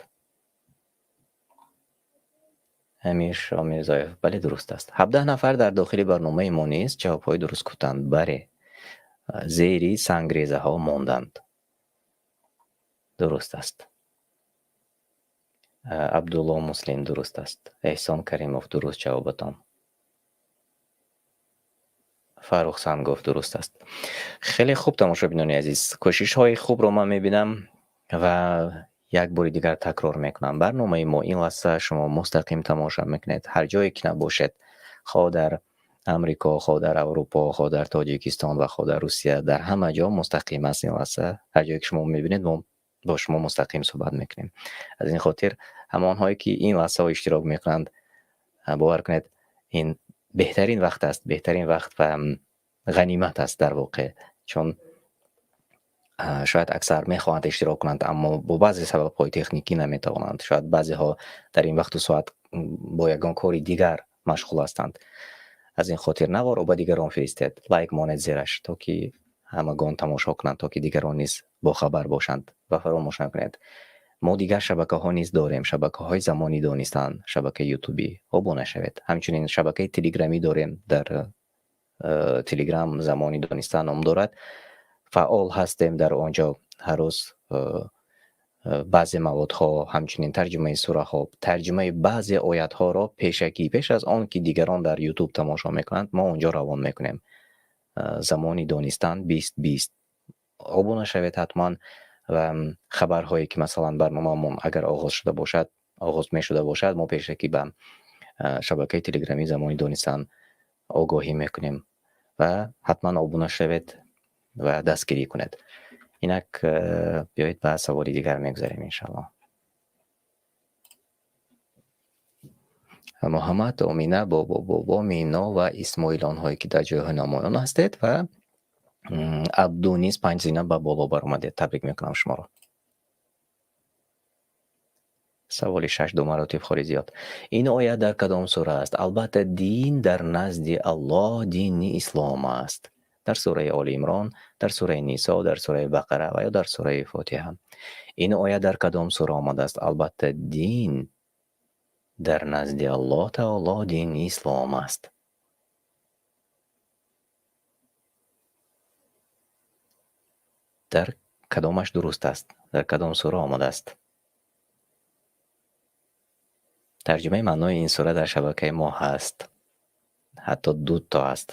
Амиршоҳ Мирзоев, бале, дуруст аст. 17 нафар дар дохили барномаи мо низ ҷавобҳои дуруст гуфтанд. Бале, зери сангрезаҳо монданд. Дуруст аст. Абдулло Муслим дуруст аст. Эҳсон Каримов, дуруст ҷавобатон. Фаррух Сангов, дуруст аст. Хеле хуб, тамошобинони азиз, кӯшишҳои хубро ман мебинам ва як бори дигар такрор мекунам: барномаи мо ин лаҳза шумо мустақим тамошо мекунед, ҳар ҷое ки набошед, хоҳ дар Амрико, хоҳ дар Аврупо, хоҳ дар Тоҷикистон ва хоҳ дар Русия, дар ҳама ҷо мустақим аст ин лаҳза. Ҳар ҷое ки шумо мебинед, мо бо шумо мустақим суҳбат мекунем. Аз ин хотир ҳамонҳое ки ин лаҳзаҳо иштирок мекунанд, бовар кунед, ин беҳтарин вақт аст, беҳтарин вақт ва ғанимат аст дар воқеъ, чун шояд аксар мехоҳанд иштирок кунанд, аммо бо баъзе сабабҳои техникӣ наметавонанд. Шояд баъзеҳо дар ин вақту соат бо ягон кори дигар машғул ҳастанд. Аз ин хотир наворо ба дигарон фиристед, лайк монед зераш, то ки ҳамагон тамошо кунанд, то ки дигарон низ бохабар бошанд. Ва фаромӯш накунед, мо дигар шабакаҳо низ дорем: шабакаҳои Замони Донистан, шабакаи ютубӣ, обуна шавед. Ҳамчунин шабакаи телеграмӣ дорем, дар Телеграм Замони Донистан ном дорад. Фаъол ҳастем дар он ҷо, ҳар рӯз баъзе маводҳо, ҳамчунин тарҷумаи сураҳо, тарҷумаи баъзе оятҳоро пешакӣ, пеш аз он ки дигарон дар Ютуб тамошо мекунанд, мо онҷо равон мекунем. Замони Донистан 2020, обуна шавед ҳатман. Ва хабарҳое ки, масалан, барномаамон агар оғоз шуда бошад, оғоз мешуда бошад, мо пешакӣ ба шабакаи телеграмии Замони Донистан огоҳӣ мекунем ва ҳатман обуна шавед ва дастгирӣ кунед. Инак, биёед ба саволи дигар мегузарем, иншаллоҳ. Муҳаммад, Омина, Бобо, Бобо, Мино ва Исмоил, онҳое ки дар ҷойҳои намоён ҳастед, ва Абду низ панҷ зина ба боло баромадед, табрик мекунам шуморо. Саволи шаш, ду маротиб холи зиёд. Ин оят дар кадом сура аст? Албатта, дин дар назди Аллоҳ дини ислом аст. Дар сураи Оли Имрон, дар сураи Нисо, дар сураи Бақара ва ё дар сураи Фотиҳа. Ин оят дар кадом сура омадааст? Албатта, дин дар назди Аллоҳ таоло дини ислом аст. Дар кадомаш дуруст аст? Дар кадом сура омадааст? Тарҷумаи маънои ин сура дар шабакаи мо ҳаст, ҳатто дуто аст.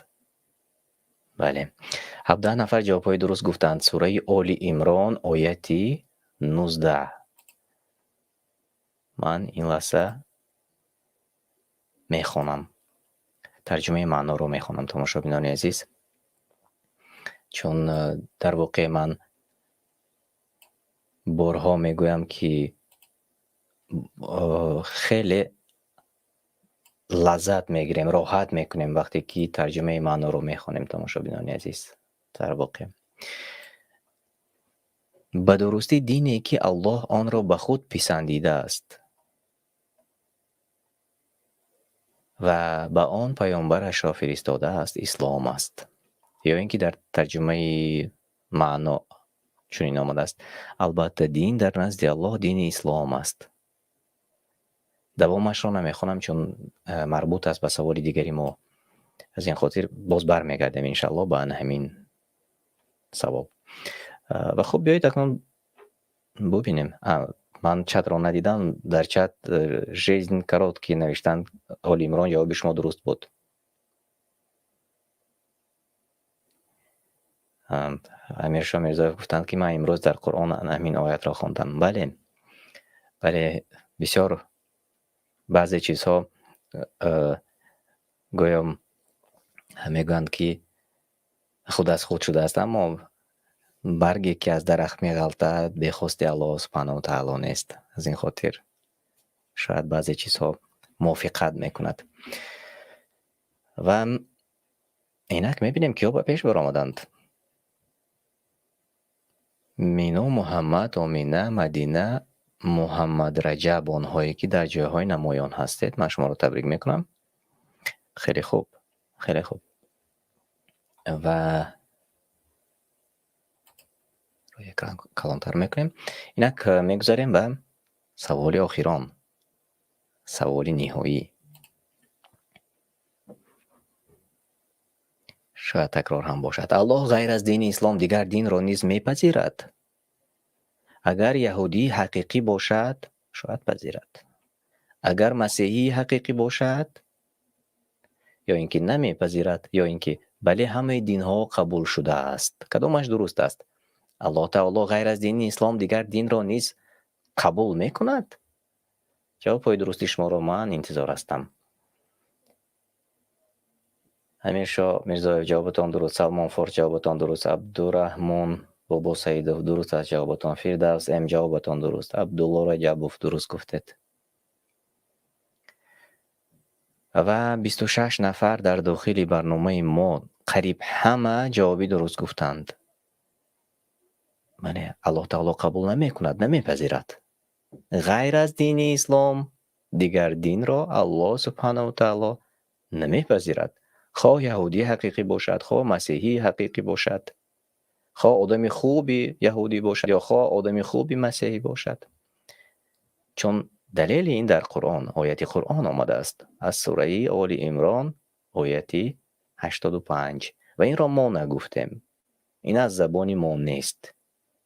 Бале, 17 нафар ҷавобҳои дуруст гуфтанд. Сураи Оли Имрон, ояти 19. Ман ин лаҳза мехонам, тарҷумаи маъноро мехонам, тамошобинони азиз, чун дар воқеъ ман борҳо мегӯям, ки хеле лаззат мегирем, роҳат мекунем, вақте ки тарҷумаи маъноро мехонем, тамошобинони азиз. Дар воқеъ, ба дурустӣ, дине ки Аллоҳ онро ба худ писандидааст ва ба он паёмбарашро фиристодааст, ислом аст. Ё ин ки дар тарҷумаи маъно чунин омадааст: албатта, дин дар назди Аллоҳ дини ислом аст. Давомашро намехонам, чун марбут аст ба саволи дигари мо. Аз ин хотир боз бармегардем, иншаллоҳ, ба ана ҳамин савол. Ва хуб, биёед акнун бубинем. Ман чатро надидам. Дар чат «Жизнь короткий» навиштанд. Оли Имрон, ҷавоби шумо дуруст буд. Амиршо Мирзоев гуфтанд, ки ман имрӯз дар Қуръон ҳамин оятро хондам. Бале, бале, бисёр баъзе чизҳо гӯё мегӯянд, ки худ аз худ шудааст, аммо барге ки аз дарахт меғалтад, бехости Аллоҳ субҳанаҳу таоло нест. Аз ин хотир шояд баъзе чизҳо мувофиқат мекунад. Ва инак мебинем, киҳо ба пеш баромаданд: Мино, Муҳаммад, Омина, Мадина, Муҳаммад Раҷаб. Онҳое ки дар ҷойҳои намоён ҳастед, ман шуморо табрик мекунам. Хеле хуб, хеле хуб. Ва рӯи экран калонтар мекунем. Инак мегузарем ба саволи охирон, саволи ниҳоӣ. Шояд такрор ҳам бошад. Аллоҳ ғайр аз дини ислом дигар динро низ мепазирад? Агар яҳудии ҳақиқӣ бошад, шояд пазирад. Агар масеҳии ҳақиқӣ бошад, ё ин ки намепазирад, ё ин ки бале, ҳамаи динҳо қабул шудааст. Кадомаш дуруст аст? Аллоҳ таоло ғайр аз дини ислом дигар динро низ қабул мекунад? Ҷавобҳои дурусти шуморо ман интизор ҳастам. Амиршо Мирзоев, ҷавобатон дуруст. Салмон Форс, ҷавобатон дуруст. Абдураҳмон Бобосаидов, дуруст аст ҷавобатон. Фирдавс М, ҷавобатон дуруст. Абдулло Раҷабов, дуруст гуфтед. Ва 26 нафар дар дохили барномаи мо, қариб ҳама ҷавоби дуруст гуфтанд. Бале, Аллоҳ таоло қабул намекунад, намепазирад. Ғайр аз дини ислом дигар динро Аллоҳ субҳанаҳу таоло намепазирад. Хоҳ яҳудии ҳақиқӣ бошад, хоҳ масеҳии ҳақиқӣ бошад, хоҳ одами хуби яҳудӣ бошад ё хоҳ одами хуби масеҳӣ бошад. Чун далели ин дар Қуръон, ояти Қуръон омадааст аз сураи Оли Имрон, ояти 85. Ва инро мо нагуфтем. Ин аз забони мо нест.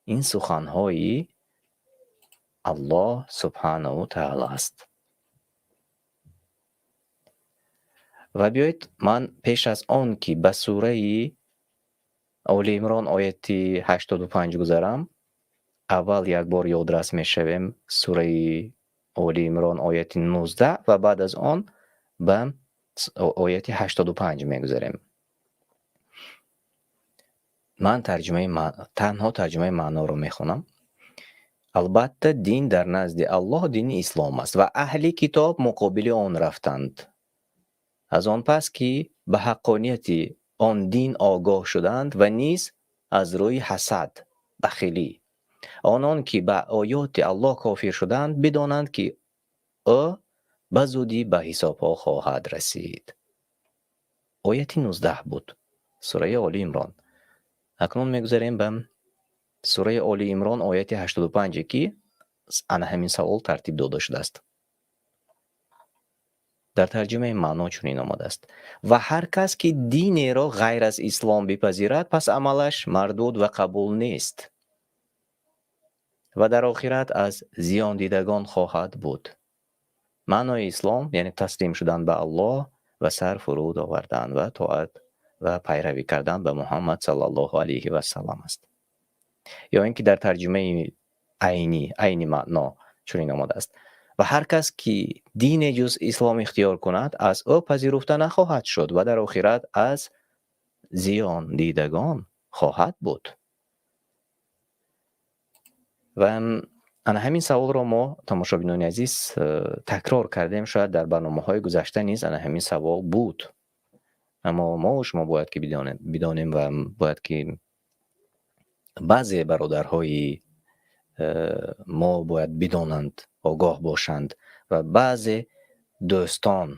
Ин суханҳои Аллоҳ субҳанаҳу таъала аст. Ва биёед, ман пеш аз он ки ба сураи Оли Имрон ояти 85 гузарам, аввал як бор ёдрас мешавем сураи Оли Имрон ояти 19 ва баъд аз он ба ояти 85 мегузарем. Ман танҳо тарҷумаи маъноро мехонам. Албатта, дин дар назди Аллоҳ дини ислом аст ва аҳли китоб муқобили он рафтанд. Аз он пас ки ба ҳаққонияти он дин огоҳ шуданд ва низ аз рӯи ҳасад, бахилӣ. Онон ки ба оёти Аллоҳ кофир шуданд, бидонанд ки ӯ ба зудӣ ба ҳисобҳо хоҳад расид. Ояти 19 буд. Сураи Оли Имрон. Акнун мегузарем ба сураи Оли Имрон ояти 85, ки ана ҳамин савол тартиб дода шудааст. Дар тарҷумаи маъно чунин омадааст: ва ҳар кас ки динеро ғайр аз ислом бипазирад, пас амалаш мардуд ва қабул нест ва дар охират аз зиёндидагон хоҳад буд. Маънои ислом яъне таслим шудан ба Аллоҳ ва сар фуруд овардан ва тоат ва пайравӣ кардан ба Муҳаммад саллаллоҳу алайҳи васаллам аст. Ё ин ки дар тарҷумаи айнӣ, айни маъно чунин омадааст: ва ҳар кас ки дине ҷуз ислом ихтиёр кунад, аз ӯ пазируфта нахоҳад шуд ва дар охират аз зиёндидагон хоҳад буд. Ва ана ҳамин саволро мо, тамошобинони азиз, такрор кардем. Шояд дар барномаҳои гузашта низ ана ҳамин савол буд, аммо мо шумо бояд ки бидонем ва бояд ки баъзе бародарҳои мо бояд бидонанд, огоҳ бошанд ва баъзе дӯстон,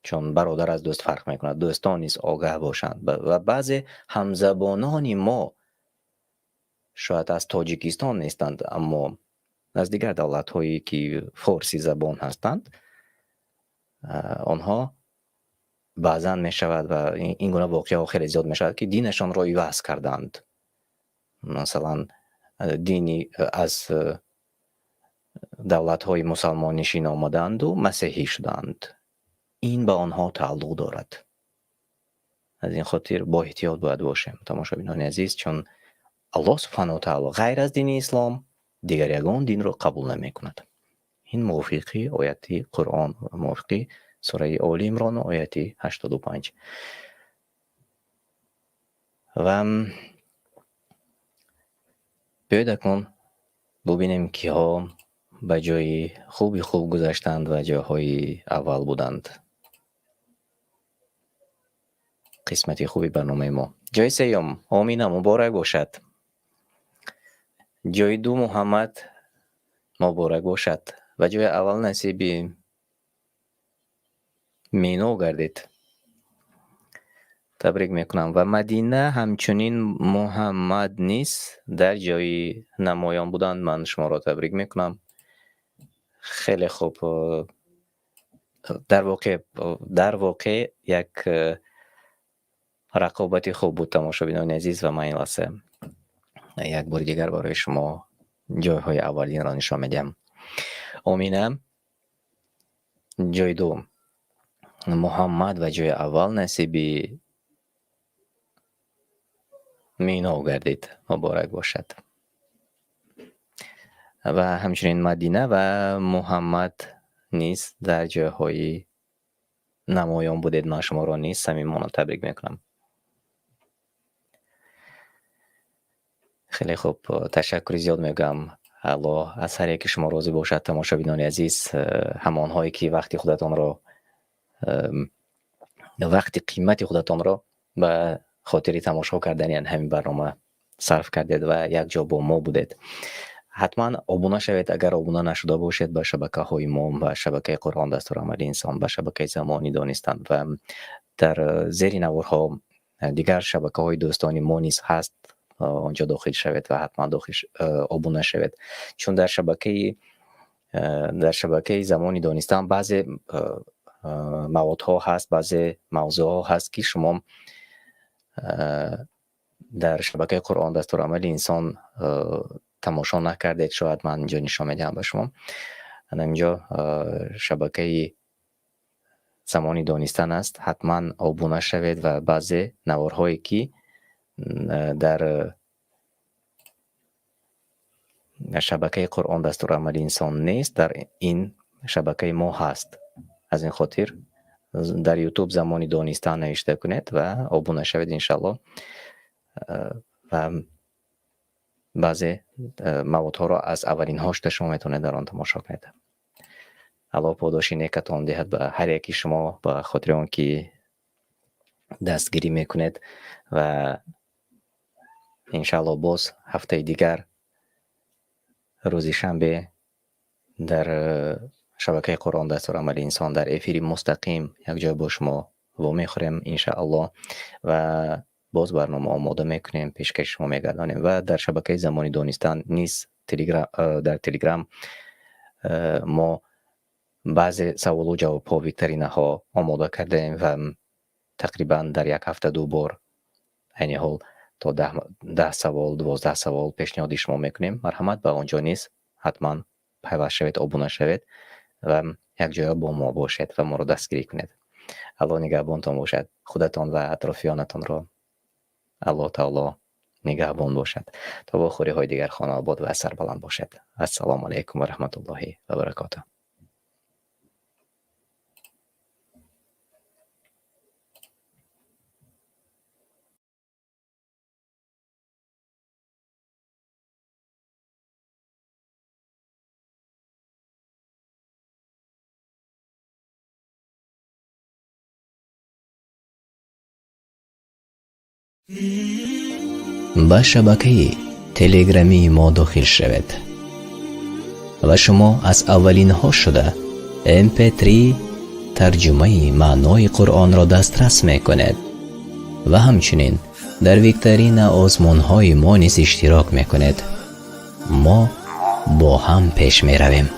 чун бародар аз дӯст фарқ мекунад, дӯстон низ огаҳ бошанд ва баъзе ҳамзабонони мо шояд аз Тоҷикистон нестанд, аммо аз дигар давлатҳое ки форсӣ забон ҳастанд, онҳо баъзан мешавад ва ин гуна воқеаҳо хеле зиёд мешавад, ки динашонро иваз карданд. Масалан, дини аз давлатҳои мусалмоннишин омадаанду масеҳӣ шуданд. Ин ба онҳо тааллуқ дорад. Аз ин хотир бо эҳтиёт бояд бошем, тамошобинони азиз, чун Аллоҳ субҳанаҳу таоло ғайр аз дини ислом дигар ягон динро қабул намекунад. Ин мувофиқи ояти Қуръон, мувофиқи сураи Оли Имрон ояти 85. Ва биёед, акнун бубинем, киҳо ба ҷои хуби хуб гузаштанд ва ҷойҳои аввал буданд. Қисмати хуби барномаи мо. Ҷои сеюм Омина, муборак бошад. Ҷои ду Муҳаммад, муборак бошад ва ҷои аввал насиби Мино гардид. Табрик мекунам. Ва Мадина, ҳамчунин Муҳаммад низ дар ҷои намоён буданд. Ман шуморо табрик мекунам. Хеле хуб. Дар воқеъ як рақобати хуб буд, тамошобинони азиз, ва ман ин лаҳза як бори дигар барои шумо ҷойҳои аввалинро нишон медиҳам. Омина. Ҷойи дуввум Муҳаммад ва ҷойи аввал насиби Мино гардид. Муборак бошад. Ва ҳамчунин Мадина ва Муҳаммад низ дар ҷойҳои намоён будед. Ман шуморо низ самимона табрик мекунам. Хеле хуб, ташаккури зиёд мегӯям. Аллоҳ аз ҳар яке шумо розӣ бошад, тамошобинони азиз, ҳамонҳое ки вақти худатонро, вақти қимати худатонро ба хотири тамошо кардани ҳамин барнома сарф кардед ва якҷо бо мо будед. Ҳатман обуна шавед, агар обуна нашуда бошед, ба шабакаҳои мо, ба шабакаи Қуръон дастурамали инсон, ба шабакаи Замони Донистан ва дар зери наворҳо дигар шабакаҳои дӯстони мо низ ҳаст. Онҷо дохил шавед ва ҳатман дохил обуна шавед, чун дар шабакаи Замони Донистан баъзе маводҳо ҳаст, баъзе мавзӯъҳо ҳаст, ки шумо дар шабакаи Қуръон дастурамали инсон тамошо накардед. Шояд ман инҷо нишон медиҳам ба шумо. Ана инҷо шабакаи Замони Донистан аст. Ҳатман обуна шавед ва баъзе наворҳое ки дар шабакаи Қуръон дастурамали инсон нест, дар ин шабакаи мо ҳаст. Аз ин хотир дар YouTube Замони Донистан навишта кунед ва обуна шавед, иншаллоҳ, ва баъзе маводҳоро аз аввалинҳо шуда шумо метавонед дар он тамошо кунед. Аллоҳ подоши некатон диҳад ба ҳар яки шумо ба хотири он ки дастгирӣ мекунед ва иншаллоҳ боз ҳафтаи дигар рӯзи шанбе дар шабакаи Қуръон дастурамали инсон дар эфири мустақим якҷо бо шумо вомехӯрем, иншааллоҳ, ва боз барнома омода мекунем, пешкаши шумо мегардонем ва дар шабакаи Замони Донистан низ дар Телеграм мо баъзе саволу ҷавобҳо, викторинаҳо омода кардаем ва тақрибан дар як ҳафта ду бор айни ҳол то 10 савол, 12 савол пешниҳоди шумо мекунем. Марҳамат, ба он ҷо низ ҳатман пайваст шавед, обуна шавед ва якҷоя бо мо бошед ва моро дастгирӣ кунед. Аллоҳ нигаҳбонтон бошад, худатон ва атрофиёнатонро Аллоҳ таоло нигаҳбон бошад. То вохӯриҳои дигар хонаобод ва сарбаланд бошед. Ассалому алайкум ва раҳматуллоҳи ва баракотуҳ. Ба шабакаи телеграмии мо дохил шавед ва шумо аз аввалинҳо шуда mp3 тарҷумаи маънои Қуръонро дастрас мекунед ва ҳамчунин дар викторина озмунҳои мо низ иштирок мекунед. Мо бо ҳам пеш меравем.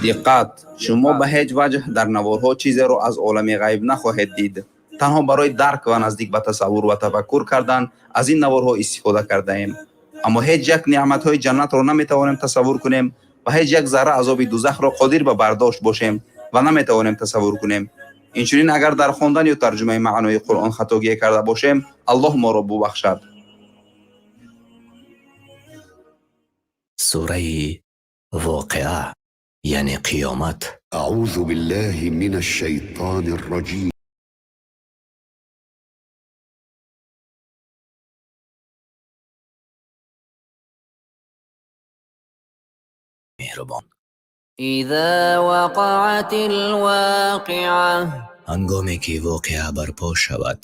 Диққат! Шумо ба ҳеҷ ваҷҳ дар наворҳо чизеро аз олами ғайб нахоҳед дид. Танҳо барои дарк ва наздик ба тасаввур ва тафаккур кардан аз ин наворҳо истифода кардаем. Аммо ҳеҷ як неъматҳои ҷаннатро наметавонем тасаввур кунем ва ҳеҷ як зарра азоби дузахро қодир ба бардошт бошем ва наметавонем тасаввур кунем. Инчунин агар дар хондан ё тарҷумаи маънои Қуръон хатогие карда бошем, Аллоҳ моро бубахшад. Сураи Воқеа, яъне қиёмат. أعوذ بالله من الشيطان الرجيم. Меҳрубон. إذا وقعت الواقعة. Ҳангоме ки воқеа барпо шавад,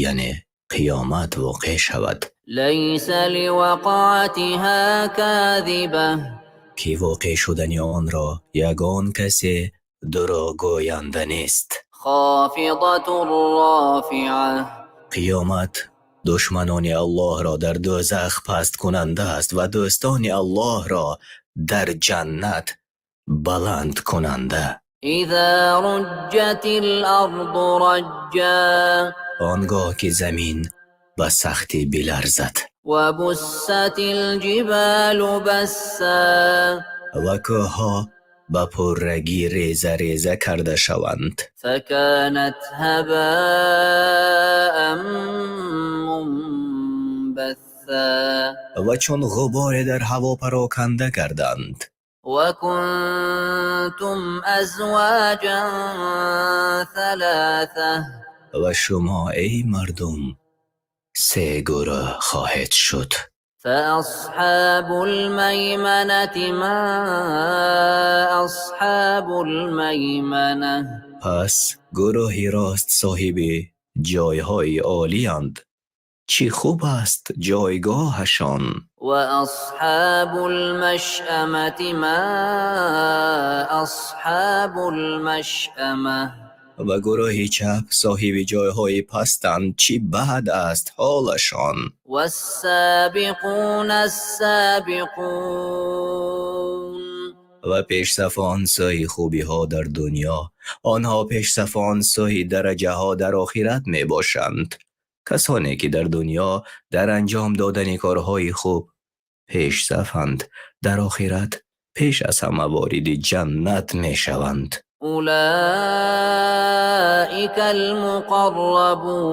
яъне қиёмат воқеъ шавад. ليس لوقعتها كاذبة. Ки воқеъ шудани онро ягон касе дурӯғгӯянда нест. خافضة رافعة. Қиёмат душманони Аллоҳро дар дӯзах пасткунанда аст ва дӯстони Аллоҳро дар ҷаннат баландкунанда. إذا رجت الأرض رجا. Он гоҳ ки замин ба сахтӣ биларзад. وبست الجبال بسا. Ва кӯҳҳо ба пуррагӣ реза реза карда шаванд. فكانت هباء منبثا. Ва чун ғуборе дар ҳаво пароканда гарданд. وكنتم أزواجا ثلاثة. Ва шумо, эй мардум, се гурӯҳ хоҳед шуд. فأصحاب الميمنة ما أصحاب الميمنة. Пас гурӯҳи рост соҳиби ҷойҳои олиянд, чӣ хуб аст ҷойгоҳашон! وأصحاب المشأمة ما أصحاب المشأمة. Ва гурӯҳи чап соҳиби ҷойҳои пастанд, чӣ бад аст ҳолашон! والسابقون السابقون. Ва пешсафон сӯи хубиҳо дар дунё, онҳо пешсафон сӯи дараҷаҳо дар охират мебошанд. Касоне ки дар дунё дар анҷом додани корҳои хуб пешсафанд, дар охират пеш аз ҳама вориди ҷаннат мешаванд. أولئك المقربون.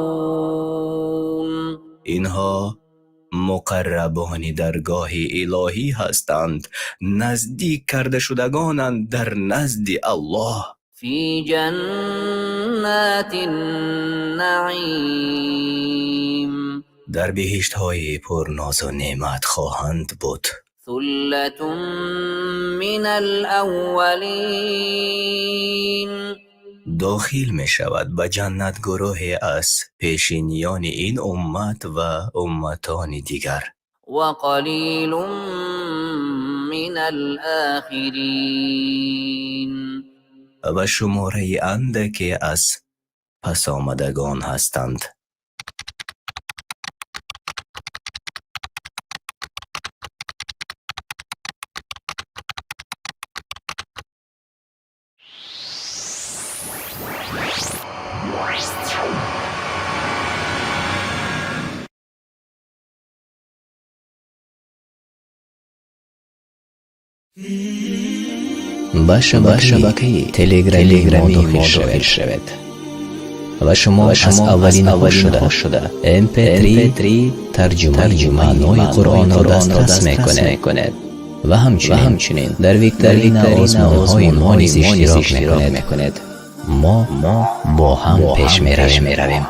Инҳо муқаррабони даргоҳи илоҳӣ ҳастанд, наздик кардашудагонанд дар назди Аллоҳ. في جنات النعيم. Дар биҳиштҳои пурнозу неъмат хоҳанд буд. ثلة من الأولين. Дохил мешавад ба ҷаннат гурӯҳе аз пешиниёни ин уммат ва умматони дигар. وقليل من الآخرين. Ва шумораи андаке аз пасомадагон ҳастанд. Ба шабакаи телеграмии мо дохил шавед ва шумо аз аввалинҳо шуда mp3 тарҷумаи маънои Қуръонро дастрас мекунед ва ҳамчунин дар викторина озмунҳои мо низ иштирок мекунед. Мо бо ҳам пеш меравем.